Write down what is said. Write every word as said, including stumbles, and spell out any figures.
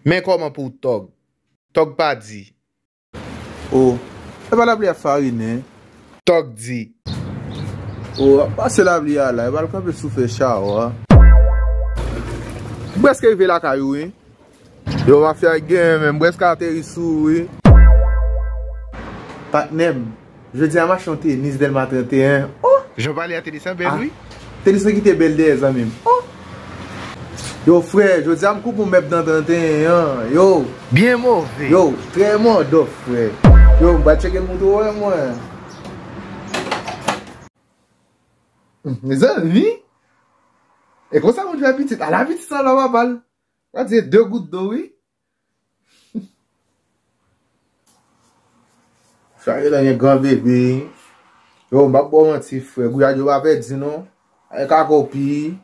Men kòman pou w tòg? Tòg pa di. O, e pa lapli ap farinen. Tòg di. O, ap pase lapli a la, e pa l kanpe sou fè chawa. M prèske rive lakay ou wi. Yo, mafya genyen menm, m prèske ateri sou ou wi. Patnè m, jodi a m achte yon tenis Dèlma trannteyen. O! Jan w pale a tenis lan bèl wi. Tenis lan kite bèl dèyè zanmi m. O! Yo, frè, jodi a m koupe yon mèb nan trannteyen an. Yo! Byen move. Yo, trè mòdòf, frè. Yo, m pral tcheke l pou tou wè mwen. Mezanmi! E konsa moun fè pitit. Ala pitit sa la, papa l. Pral di de gout dlo wi. Frè, yo la gen gran bebe. Yo, m p ap ba w manti, frè. Gouyad yo pa pèdi, non. Ay ka kopi.